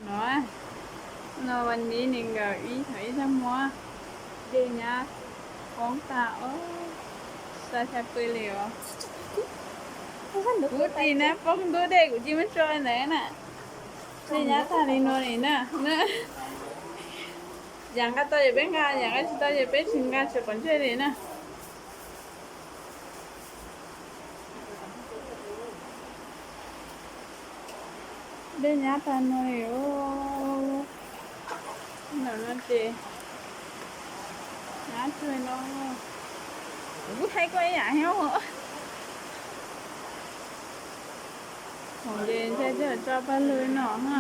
No, no vas niv nees nkaum ib thaum ib tag hmo, dej nyab poob tag os, sai sai pw li os. Kuv ris na poob ntub dej kuv cia muab tso ntawd na. Dej nyab tag li no li na. Yam nqa tau ces peb nqa, yam nqa tsis tau ces peb tsis nqa, tsis pom ntsej li na. Dej nyab tag no li. Ntawm no ces nyab tsuag no. Kuv kuj thaij koj ib yam thiab. Hov ces ntshai tsam tso paj lug no na.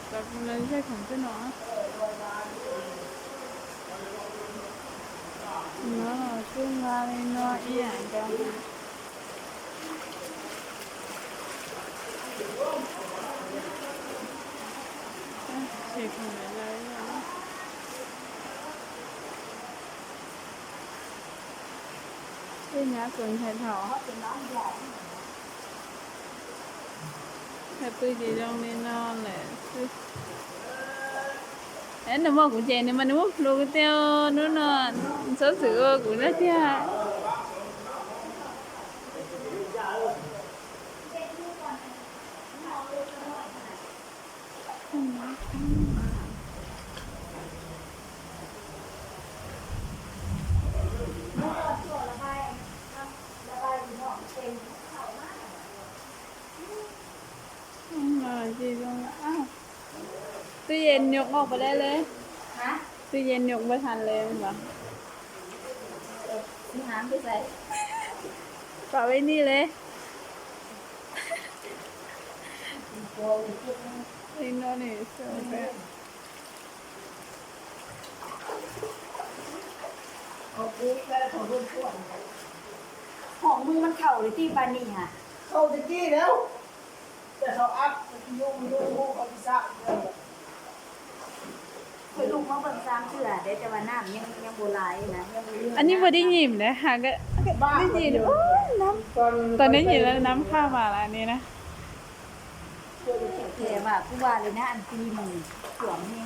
Cov kuv lawv zej khoom twg no. No los kuj nqa li no ib yam nkaus. Tej nyab txaus ntshai dhau. Hais pw ces zoo li no lawm xwb. Nws muaj kuv ces nws mas nws muab plhu tiag, hnub no txhob txwm ua kuv na tiag. Twb yeej nyuam qhuav pais dab li. Twb yeej nyuam pais has li mas. Pom peb nij li. Li no ne. Hom mws mas thaum li tij pab nim hab. Thaum li tij lawm. Tes thaum ab, tes tij yub, yub, yub, thaum tij xab. Khwv lug muab peem xaam xwb, deb cov vas nam yeej, yeej npu lais na, yeej npu lais. Anij puas dib nyim na, has dib nyim, tau dib nyim lawm nam phaj mas lawm ni na. Ces vam kuj vam li na, an ti mus cuam ne.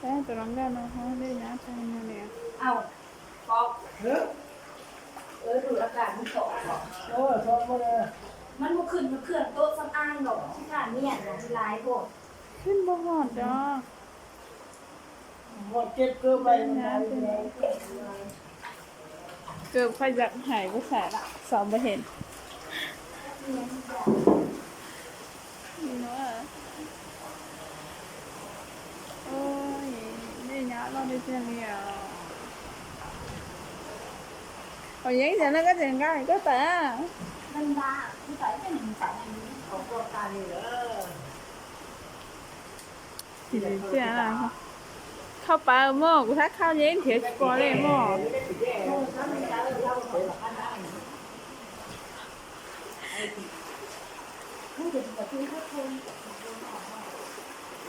Tus hluas nkauj no ho dej nyab tag no li. Au, pom. Ơ, lub a kas mus txog. Ơ, txog mus li. Mab mus khwv, mus khwv tus xam am los tsis tham niam los lais tus. Khib npog hom cov. Kws phaj yam hais kuj xav xav npag hem. Dej nyab loj tiag tiag li os. Hom Yeeb, yog no koj tseem nqa koj tawm. Khau pav mog, kuv thab khau Yeeb nrhiav tsis pom li mog.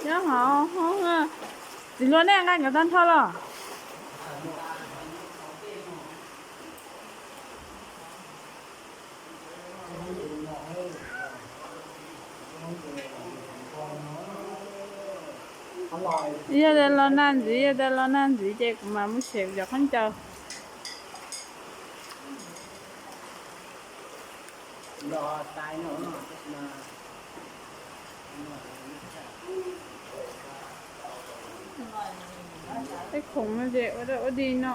Nyob hauv hoob, txiv hluas nej nqa nkawd tag nrho los? Yog tias los nag ntxiv, yog tias los nag ntxiv ces kuv mam mus siv cov khaub ncaws. Tej khoom no ces ua dab ua dig no.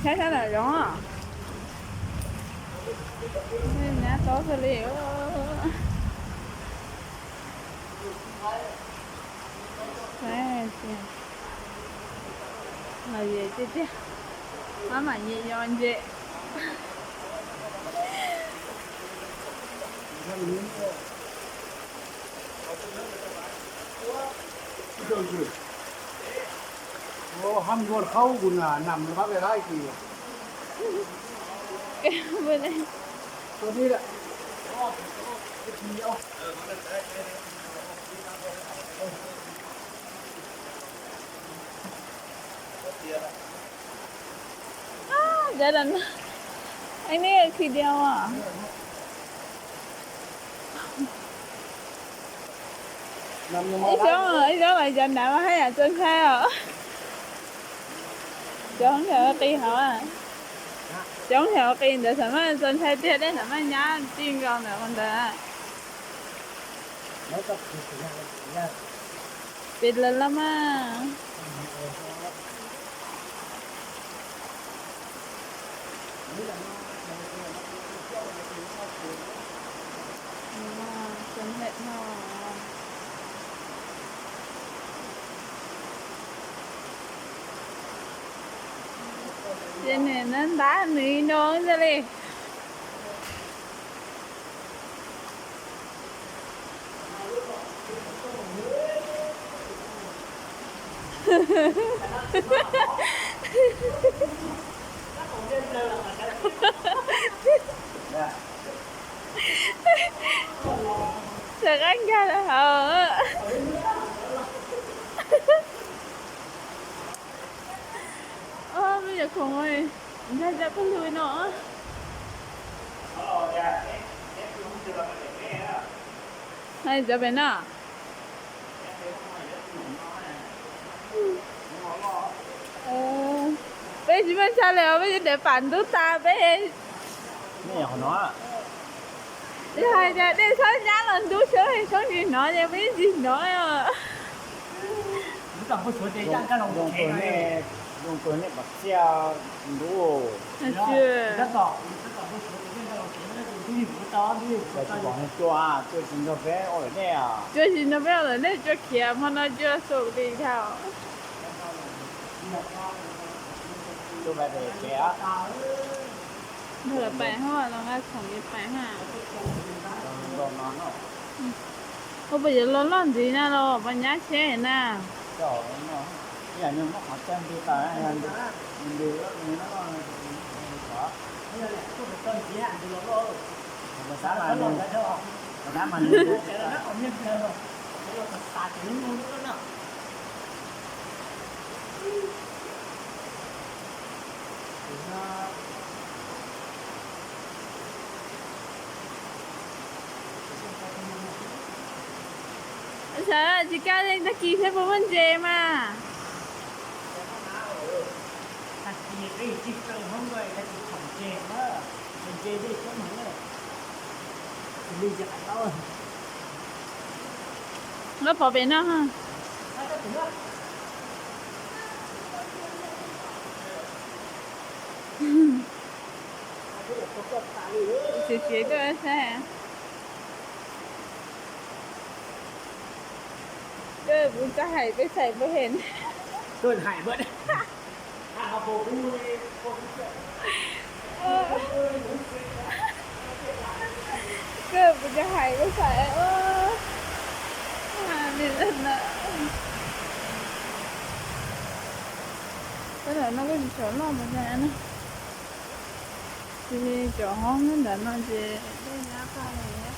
Saib sab nram zoov, nyab tob xwb li. Los yem tiag tiag, mab mam yem yos ntse. Hab npua khaub kuv nam nam qab pem qab kis. Dab lawm no, anh ấy khi đeo à? Ib xyoob, ib xyoob mas cov nav mas haj yam txaus ntshai os. Cov hoob yam qis hauv, cov hoob yam qis ntawd xam maj txaus ntshai tiag, dej xam maj nyab tij nkaus ntawm qhov ntawd. Pem lawv los mas. Ces nws ntab ntab nws ib nrab ntag li. Sawv qab nkag lawm hauv. Ob, me nyuam khoom nkag cov pawg lug no. Hais cov pem no. Peb tsis muaj chaw li os, peb tsis ntev pam ntub tas peb. Yog hais tias dej txhob nyab los ntub soob, soob tsis hnov ces peb tsis hnov. Cua tsis nrog peb ua lawm nej, cua khiav hmo no cua xum li dhau. Nrog lawv pais hab, los nqa khoom yuav pais hab. Ua puas yuav los loj ntxiv na los puas nyab tsheb na. Tsis kaj li tag kis thiab puas muaj ntses mas. Lub pov pem no. Txiav txiav tuaj saib. Koj puas tau hais peb xaim puas hem? Koj puas tau hais peb xaim? Tab ntawm no kuj tsis tshua loj mas na. Tab sis cov hoob ntawm no ces dej nyab tag li thiab.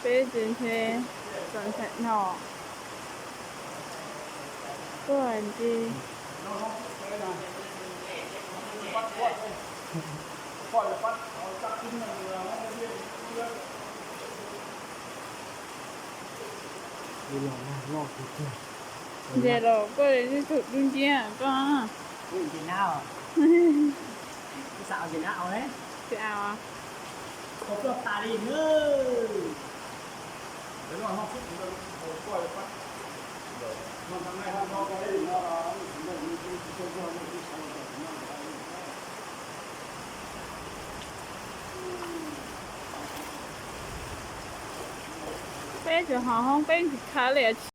Peb ces ntshe txom ntshai no, tuaj ntsis. Ntses los koj yeej thaum dub nciab koj. Tsis au. Peb tsis ho hoob peb tsis khav li.